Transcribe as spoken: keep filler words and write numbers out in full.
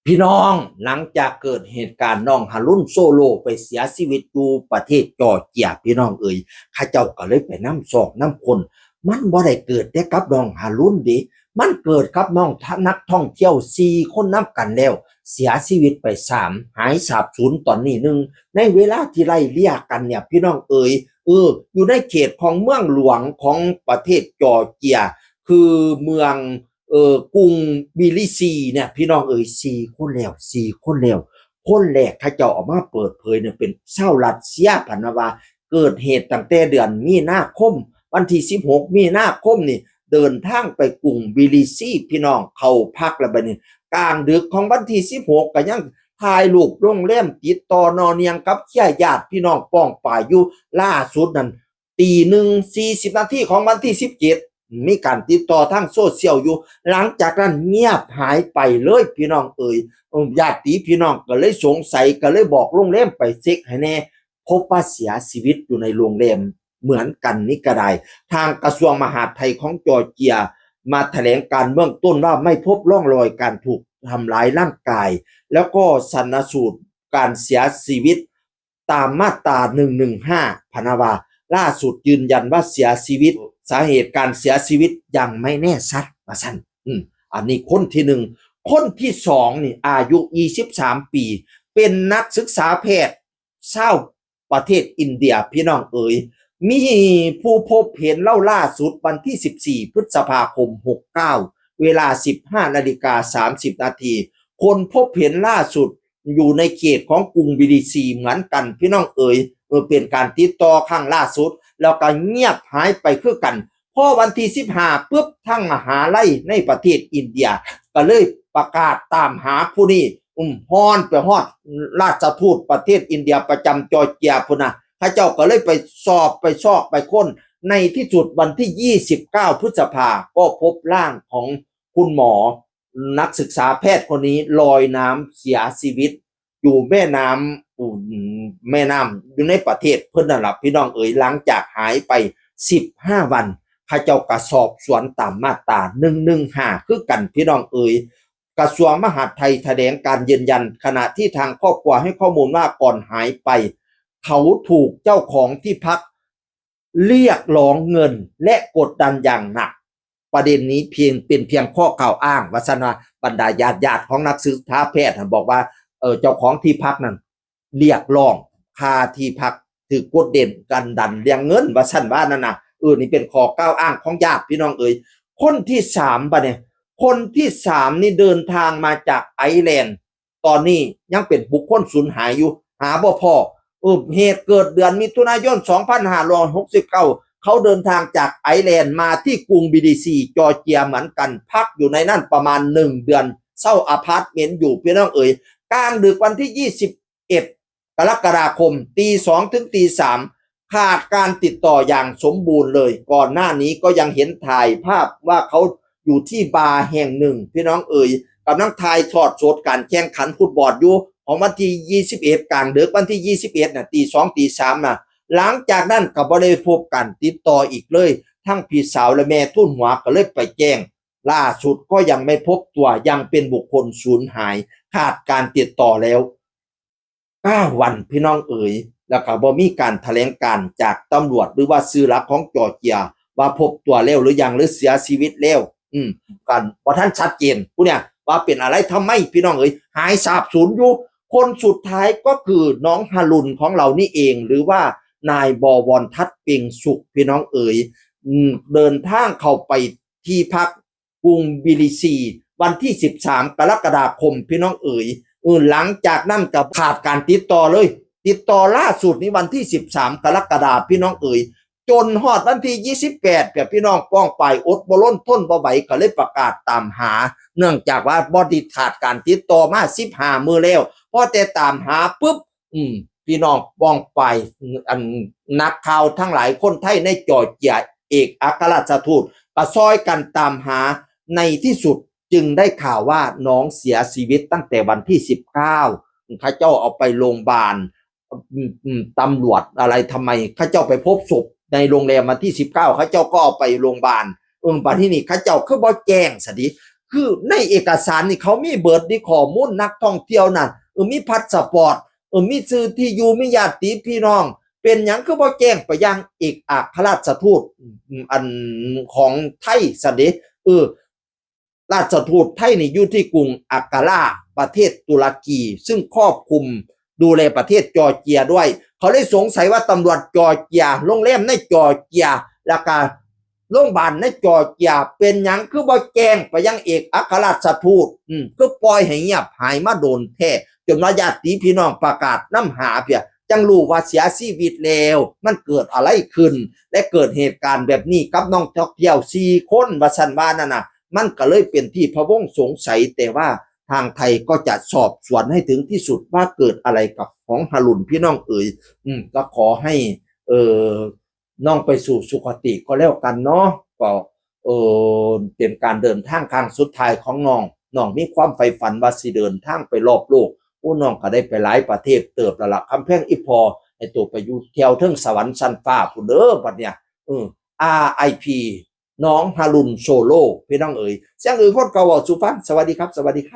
พี่น้อง หลังจากเกิดเหตุการณ์น้องฮารุนโซโลไปเสียชีวิตอยู่ประเทศจอร์เจีย พี่น้องเอ๋ย เขาเจ้าก็เลยไปนำซอกนำค้น มันบ่ได้เกิดแต่กับน้องฮารุนเด้ มันเกิดกับน้องนักท่องเที่ยวสี่คนนำกันแล้ว เสียชีวิตไปสาม หายสาบสูญตอนนี้หนึ่ง ในเวลาที่ไล่เลี่ยกันเนี่ย พี่น้องเอ๋ย เออ อยู่ในเขตของเมืองหลวงของประเทศจอร์เจีย คือเมือง เอ่อกรุงทบิลิซีเนี่ย พี่น้องเอ๋ย สี่คนแล้ว สี่คนแล้ว คนแรกเขาเจ้าออกมาเปิดเผยเนี่ยเป็นชาวรัสเซีย พะนะว่า เกิดเหตุตั้งแต่เดือนมีนาคม วันที่สิบหกมีนาคมนี่ เดินทางไปกรุงทบิลิซี พี่น้อง เข้าพักแล้วบัดนี้ กลางดึกของวันที่สิบหกก็ยังถ่ายรูปโรงแรม ติดต่อนอเนียงกับเคลียร์ญาติพี่น้องป้องปายอยู่ ล่าสุดนั่น ตีหนึ่งสี่สิบนาทีของวันที่สิบเจ็ด มีการติดต่อทางโซเชียลอยู่ หลังจากนั้นเงียบหายไปเลย พี่น้องเอ๋ย เอิ่ม ญาติพี่น้องก็เลยสงสัย ก็เลยบอกโรงแรมไปเช็คให้แน่ พบว่าเสียชีวิตอยู่ในโรงแรมเหมือนกันนี่ก็ได้ ทางกระทรวงมหาดไทยของจอร์เจีย มาแถลงการเบื้องต้นว่าไม่พบร่องรอยการถูกทำร้ายร่างกาย แล้วก็ชันสูตรการเสียชีวิตตามมาตราหนึ่งหนึ่งห้า พะนะว่า ล่าสุดยืนยันว่าเสียชีวิต สาเหตุการเสียชีวิตยังไม่แน่ชัด ว่าซั่น อืม อันนี้คนที่หนึ่ง คนที่สองนี่อายุยี่สิบสามปี เป็นนักศึกษาแพทย์ชาวประเทศอินเดีย พี่น้องเอ๋ย มีผู้พบเห็นเล่าล่าสุดวันที่สิบสี่พฤษภาคมหกเก้า เวลาสิบห้านาฬิกาสามสิบนาที คนพบเห็นล่าสุดอยู่ในเขตของกรุงทบิลิซีเหมือนกัน พี่น้องเอ๋ย เออ เป็นการติดต่อครั้งล่าสุด แล้วก็เงียบหายไปคือกัน พอวันที่สิบห้าปุ๊บ ทางมหาลัยในประเทศอินเดีย ก็เลยประกาศตามหาผู้นี้ อุ้มฮ้อนไปฮอดราชทูตประเทศอินเดียประจำจอร์เจียพุ้นนะ เขาเจ้าก็เลยไปสอบไปซอกไปค้น ในที่สุดวันที่ยี่สิบเก้าพฤษภา ก็พบร่างของคุณหมอนักศึกษาแพทย์คนนี้ลอยน้ำเสียชีวิต อยู่แม่น้ำ อุ่น แม่น้ำอยู่ในประเทศเพิ่นนั่นล่ะ พี่น้องเอ๋ย หลังจากหายไปสิบห้าวัน เขาเจ้าก็สอบสวนตามมาตราหนึ่งหนึ่งห้าคือกัน พี่น้องเอ๋ย กระทรวงมหาดไทยแถลงการยืนยัน ขณะที่ทางครอบครัวให้ข้อมูลว่าก่อนหายไป เขาถูกเจ้าของที่พักเรียกร้องเงินและกดดันอย่างหนัก ประเด็นนี้เพียง เป็นเพียงข้อกล่าวอ้าง ว่าซั่นว่า บรรดาญาติๆของนักศึกษาแพทย์น่ะบอกว่า เออ เจ้าของที่พักนั่นเรียกร้องค่าที่พัก ถือกดดันกันดันเรื่องเงิน ว่าซั่นว่านั่นน่ะ เออ นี่เป็นข้อกล่าวอ้างของญาติ พี่น้องเอ๋ย คนที่สามบัดนี้ คนที่สามนี่เดินทางมาจากไอร์แลนด์ ตอนนี้ยังเป็นบุคคลสูญหายอยู่ หาบ่พ้อ เออ เหตุเกิดเดือนมิถุนายนสองพันห้าร้อยหกสิบเก้า เขาเดินทางจากไอร์แลนด์มาที่กรุงทบิลิซี จอร์เจียเหมือนกัน พักอยู่ในนั่นประมาณหนึ่งเดือน เช่าอพาร์ตเมนต์อยู่ พี่น้องเอ๋ย กลางดึกวันที่ยี่สิบเอ็ดกรกฎาคม ตีสองถึงตีสาม ขาดการติดต่ออย่างสมบูรณ์เลย ก่อนหน้านี้ก็ยังเห็นถ่ายภาพว่าเขาอยู่ที่บาร์แห่งหนึ่ง พี่น้องเอ๋ย กำลังถ่ายทอดสดการแข่งขันฟุตบอลอยู่ ของวันที่ยี่สิบเอ็ด กลางดึกวันที่ยี่สิบเอ็ดน่ะ ตีสองตีสามน่ะ หลังจากนั้นก็บ่ได้พบการติดต่ออีกเลย ทั้งพี่สาวและแม่ทูนหัวก็เลยไปแจ้ง ล่าสุดก็ยังไม่พบตัว ยังเป็นบุคคลสูญหาย ขาดการติดต่อแล้วเก้าวัน พี่น้องเอ๋ย แล้วก็บ่มีการแถลงการจากตำรวจหรือว่าสื่อหลักของจอร์เจีย ว่าพบตัวแล้วหรือยัง หรือเสียชีวิตแล้ว อืม กันบ่ทันชัดเจน ผู้เนี่ย ว่าเป็นอะไร ทำไม พี่น้องเอ๋ย หายสาบสูญอยู่ คนสุดท้ายก็คือน้องฮารุนของเรานี่เอง หรือว่านายบวรทัศน์ เปงสุข พี่น้องเอ๋ย อืม เดินทางเข้าไปที่พักกรุงทบิลิซี วันที่สิบสามกรกฎาคม พี่น้องเอ๋ย เออ หลังจากนั้นก็ขาดการติดต่อเลย ติดต่อล่าสุดนี้วันที่สิบสามกรกฎาคม พี่น้องเอ๋ย จนฮอดวันที่ยี่สิบแปด พี่น้องป้องปายอดบ่ล้นทนบ่ไหว ก็เลยประกาศตามหา เนื่องจากว่าบ่ได้ขาดการติดต่อมาสิบห้ามื้อแล้ว พอแต่ตามหาปุ๊บ อืม พี่น้องป้องปาย อันนักข่าวทั้งหลายคนไทยในจอร์เจีย เอกอัครราชทูต ก็ซอยกันตามหา ในที่สุดจึงได้ข่าวว่าน้องเสียชีวิตตั้งแต่วันที่สิบเก้า เขาเจ้าเอาไปโรงพยาบาล อืม อืม ตำรวจอะไร ทำไมเขาเจ้าไปพบศพในโรงแรมวันที่สิบเก้า เขาเจ้าก็เอาไปโรงพยาบาล เออ บัดที่นี่เขาเจ้าคือบ่แจ้งซะดิ คือในเอกสารนี่เขามีเบิดเด้ ข้อมูลนักท่องเที่ยวนั่น เออ มีพาสปอร์ต เออ มีชื่อที่อยู่ มีญาติพี่น้อง เป็นหยังคือบ่แจ้งไปยังเอกอัครราชทูต อืม อันของไทยซะเด้ เออ ราชทูตไทยนี่อยู่ที่กรุงอังการา ประเทศตุรกี ซึ่งครอบคลุมดูแลประเทศจอร์เจียด้วย เขาเลยสงสัยว่าตำรวจจอร์เจีย โรงแรมในจอร์เจีย แล้วก็โรงพยาบาลในจอร์เจีย เป็นหยังคือบ่แจ้งไปยังเอกอัครราชทูต อืม คือปล่อยให้เงียบหายมาโดนแท้ จนว่าญาติพี่น้องประกาศนำหาเพีย จั่งรู้ว่าเสียชีวิตแล้ว มันเกิดอะไรขึ้น และเกิดเหตุการณ์แบบนี้กับน้องท่องเที่ยวสี่คน ว่าซั่นว่านั่นน่ะ มันก็เลยเป็นที่พะวงสงสัย แต่ว่าทางไทยก็จะสอบสวนให้ถึงที่สุดว่าเกิดอะไรกับของฮารุน พี่น้องเอ๋ย อืม ก็ขอให้ เออ น้องไปสู่สุคติก็แล้วกันเนาะ ก็ เออ เป็นการเดินทางครั้งสุดท้ายของน้อง น้องมีความใฝ่ฝันว่าสิเดินทางไปรอบโลก โอ้ น้องก็ได้ไปหลายประเทศเติบแล้วล่ะ คำแพงอีพอ ให้ตัวไปอยู่แถวเทิงสวรรค์ชั้นฟ้าพู้นเด้อ บัดเนี่ย เออ อาร์ไอพี น้องฮารุนโซโล พี่น้องเอ๋ย เสียงอื่นคนเก่าเว้าสู่ฟัง สวัสดีครับ สวัสดีครับ